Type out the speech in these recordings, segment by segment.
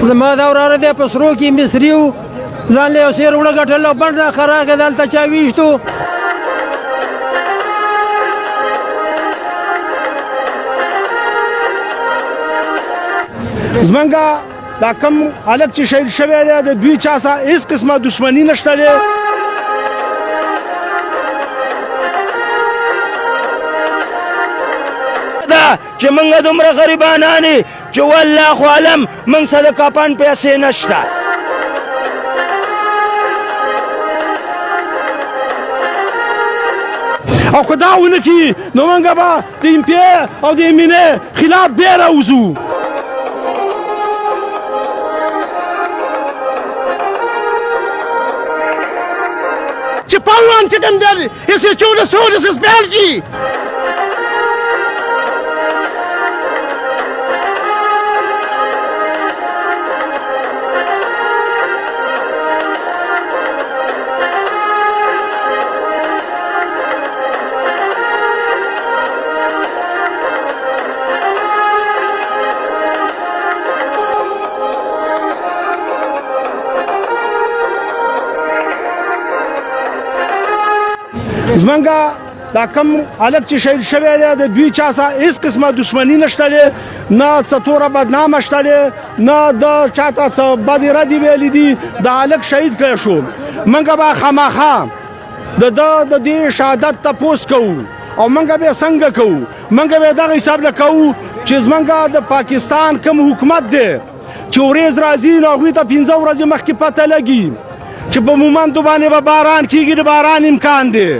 زما دا وراره دی په سرو کې مصري و، ځان له یو سیر وړه ګټل او بڼ راخه راغی، دلته چا ویشتو. زمونږ دا کم هلک چې شهید شوی دی د دوی چا سره هېڅ قسمه دښمني نشته دی. دا چې موږ دومره غریبانان یو چې والله عالم موږ سره د کاپان پیسې نشته. او که دا ونه کړي نو موږ به د ایم پي او د ایم این ای خلاف بیا راوځو. چې پوان چې کوم دی ایس ایچ او له سولې سسپینډ شي. زمونږ دا کم هلک چې شهید شوی دی د دوی چا سره هېڅ قسمه دښمني نشته دی، نه څه توره بدنامه شته دی، نه د چا ته څه بدې ردې ویلې دي. د هلک شهید کړی شو، موږ به خامخا د ده د دې شهادت تپوس کوو. او موږ به څنګه کوو؟ موږ به دغه حساب له کوو چې زمونږ د پاکستان کوم حکومت دی چې ورېځ راځي نو هغوی ته 5 ورځې مخکې پته لګي چې په مومندو باندې به باران کېږي، د باران امکان دی.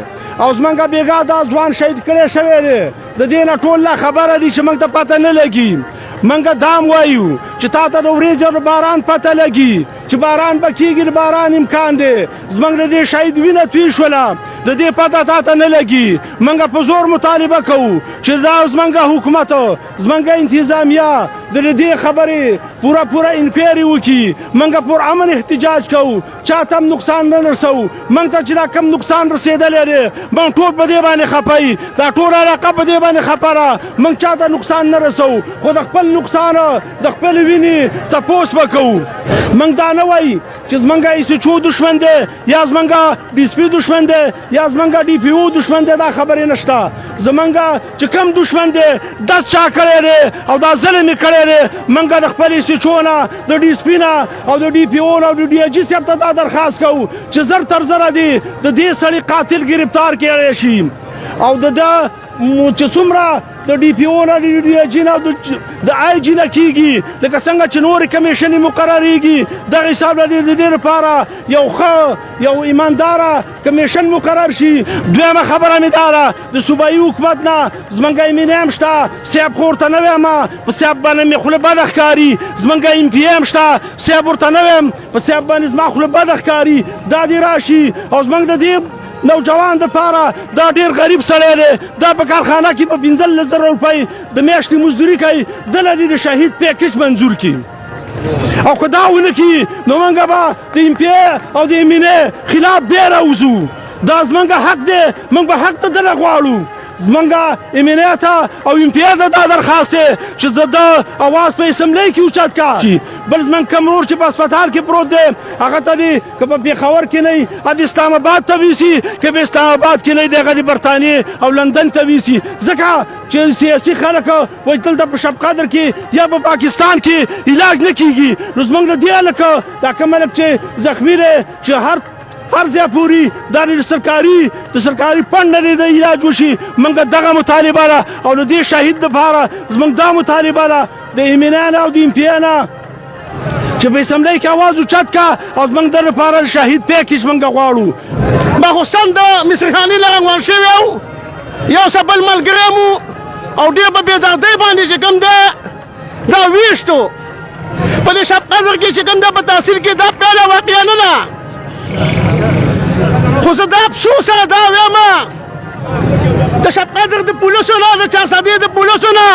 او زمونږ بېګا دا ځوان شهید کړی شوی دی، د دې نه ټول لا خبره دي چې موږ ته پته نه لګي. موږ دام وایو چې تا ته د ورېځې او د باران پته لګي چې باران به کېږي، د باران امکان دی. زمونږ د دې شهید وینه توی شوله، د دې پته تا ته نه لګي. موږ په زور مطالبه کوو چې دا زمونږ حکومت، زمونږ انتظامیه د دې خبرې پوره پوره انکوایري وکړي. موږ پر امن احتجاج کوو، چا ته هم نقصان نه رسوو. موږ ته چې دا کم نقصان رسېدلی دی موږ ټول په دې باندې خفه یو، دا ټول علاقه په دې باندې خفه ده. موږ چا ته نقصان نه رسوو، خو د خپل نقصان د خپلې وینې تپوس به کوو. موږ دا نه وایي چې زمونږ ایس ایچ او دښمن دی یا زمونږ ډي اس پي دښمن دی یا زمونږ ډي پي او دښمن دی، دا خبرې نشته. زمونږ چې کم دښمن دی دس چا کړی دی او دا ظلم یې کړی دی، موږ د خپل ایس ایچ او نه، د ډي اس پي نه او د ډي پي او نه او د ډي آی جي صاحب ته دا درخواست کوو چې زر تر زره دې د دې سړي قاتل ګرفتار کړی شي. او د ده چې څومره د ډي پي او نه، د ډي آی جي نه، د آی جي نه کېږي، لکه څنګه چې نورې کمیشنې مقررېږي، دغه حساب له دې د دې لپاره یو ښه یو ایمانداره کمیشن مقرر شي. دویمه خبره مې دا ده د صوبایي حکومت نه زمونږ ایم این ایم شته، صاحب خو ورته نه وایم، په صاحب باندې مې خوله بده ښکاري. زمونږ ایم پي ایم شته، صاحب ورته نه وایم، په صاحب باندې زما خوله بده ښکاري. دا دې راشي او زمونږ د دې نوجوان دپاره دا ډېر غریب سړی دی، دا په کارخانه کې په 15,000 روپۍ د میاشتې مزدوري کوي، دله دې د شهید پیکج منظور کړي. او که دا ونه کړي نو موږ به د ایم پي او د ایم این ای خلاف بیا راوځو. دا زمونږ حق دی، موږ به حق ته دله غواړو. زمونږ ایم این ای ته او ایم پي ای ته دا درخواست دی چې د ده اواز په اسمبلۍ کې اوچت کړه. بل زمونږ کوم ورور چې په هسپتال کې پروت دی هغه ته دې که په پېښور کې نه وي د اسلام اباد ته ویسي، که په اسلام اباد کې نه وي د هغه د برتانیې او لندن ته ویسي. ځکه چې سیاسي خلک وایي دلته په شب قدر کې یا په پاکستان کې علاج نه کېږي. نو زمونږ د دې هلک دا کوم هلک چې زخمي دی چې هر ځای پوري دا د سرکاري فنډ نه دی علاج وشي، موږ دغه مطالبه ده. او د دې شهید دپاره زموږ دا مطالبه ده د ایم این نه او د ایم پي نه چې په اسمبلۍ کې اواز اوچت کا او زموږ د لپاره شهید پیکج موږ غواړو. ما خو سم د مصرخانې نه روان شوی و، یو څه بل ملګری مو او ډېر په بېدردۍ باندې چې کوم دی دا ویشتو په دې شب قدر کې چې کوم دی په تحصیل کې دا پیله واقعه نه ده. خو زه دا افسوس سره دا وایم د شب قدر د پولیسو نه، د چارسدې د پولیسو نه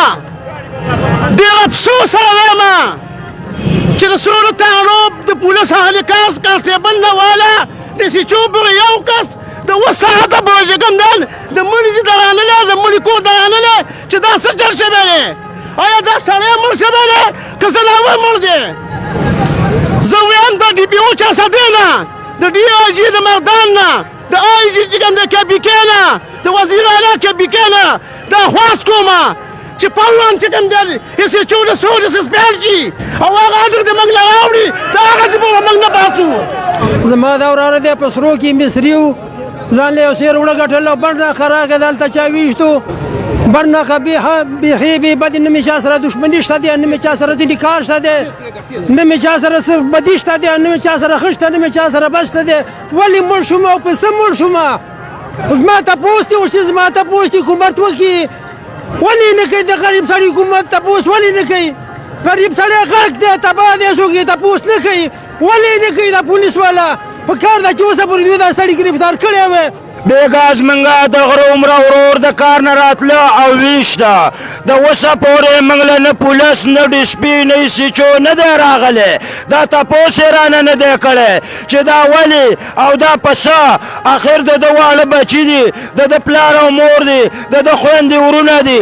ډېر افسوس سره وایم چې د سرو تاڼو د پولیس اهلکار کانسټیبل نه واله د سیچو پورې یو کس د 7 ساعته پورې چې کوم دی د مړي ځي ته رانلی، د مړي کور ته رانلی چې دا څه چل شوی دی؟ آیا دا سړی مړ شوی دی که ځناور مړ دی؟ زه وایم د ډي پي او چارسدې نه، د ډي آی جي د مردان نه، د آی جي چې کوم د کې بي کې نه، د وزیر اعلی کې بي کې نه دا خواست کوم چې فوراً چې کوم دی ایس ایچ او د سو د سسپند شي او هغه ادر د موږ له راوړي، دا هغسې به موږ نه باسو. زما دا وراره دی په سرو کې مصري و، ځان له یو سیر وړه ګټل او بڼ راخه راغی، دلته چا ویشتو بڼ راخه بیخي بې بدې، نه مې چا سره دښمني شته دی، نه مې چا سره ځینې کار شته دی، نه مې چا سره څه بدي شته دی، نه مې چا سره ښه شته، نه مې چا سره بد شته دی. ولې مړ شوم او په څه مړ شوم؟ زما تپوس دې وشي، زما تپوس دې حکومت وکړي. ولې نه کوي د غریب سړي حکومت تپوس؟ ولې نه کوي؟ غریب سړی غرق دی، تباه دی، څوک یې تپوس نه کوي. ولې نه کوي دا پولیس والا؟ په کار ده چې اوسه پورې دوی دا سړي ګرفتار کړی وی. بېګا زمونږ د غره عمره ورور د کار نه راتله او ویشته، د اوسه پورې موږ له نه پولیس، نه ډي اس پي، نه ایس ایچ او نه دی راغلی. دا تپوس یې رانه نه دی کړی چې دا ولې او دا په څه. اخر د ده واړه بچي دي، د ده پلار او مور دي، د ده خویندې ورونه دي،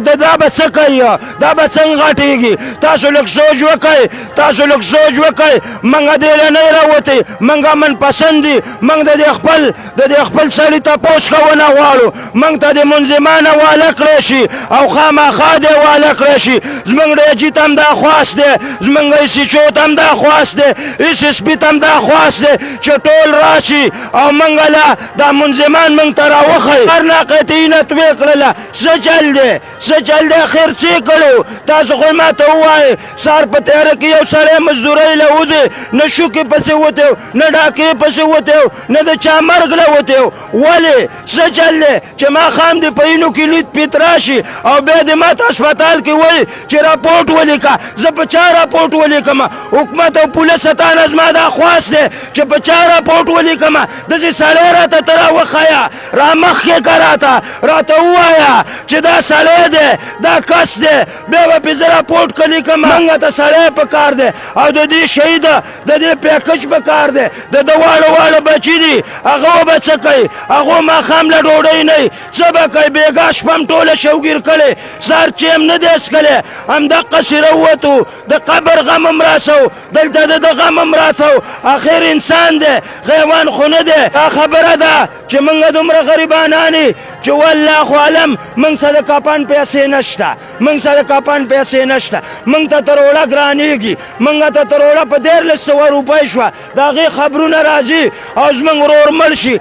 د دا به څه کوي، دا به څنګه غټېږي؟ تاسو لږ سوچ وکړئ، تاسو لږ سوچ وکړئ. موږ دې له نه راوتي، موږ من پسند دي، موږ د دې خپل سړي تپوس کوونه غواړو. موږ ته د منظمانه واله کړی شي او خامخا دې واله کړی شي. زموږ ډي جي ته هم دا خواست دی، زموږ ایس ایچ او ته هم دا خواست دی، ایس ایس پي ته هم دا خواست دی چې ټول راشي او موږ له دا منظمان موږ ته راوښیي. هر ناقطعینه توې کړله، څه چل دی، څه چل دی؟ اخر څه یې کړو؟ تاسو خو ما ته ووایئ. سهار په تیاره کې یو سړی مزدورۍ له وځي، نه شوکې پسې وتی، نه ډاکې پسې وتی، نه د چا مرګ له وتی. ولې څه چل دی چې ماښام دې په اینو کې لیت پیت راشي او بیا دې ما ته هسپتال کې وایي چې راپورټ ولیکه؟ زه په چا راپورټ ولیکم؟ حکومت او پولیس ته نه زما دا خواست دی چې په چا راپورټ ولیکم؟ داسې سړی راته ته راوښیه، رامخکې که راته ووایه چې دا سړی دی، دا کس دی، بیا به پرې زه راپورټ که لیکم. موږ ته سړی په کار دی او د دې شهید د دې پیکج په کار دی. د ده واړه واړه بچي دي، هغه به څه کوي؟ هغو ماښام له ډوډۍ نه وي، څه به کوي؟ بېګا شپه هم ټوله شوګیر کړې، سهار چای هم نه دی څښلی، همدقسې راووتو. د قبر غم هم راسو، دلته د ده غم هم راسو. اخر انسان دی، حیوان خو نه دی. دا خبره ده چې موږ دومره غریبانان یو چې والله عالم موږ سره د کاپان پیسې نشته، موږ سره د کاپان پیسې نشته. موږ ته تروړه ګرانېږي، موږ ته تروړه په 1300 روپۍ شوه، د هغې خبرونه راځي او زموږ ورور مړ شي.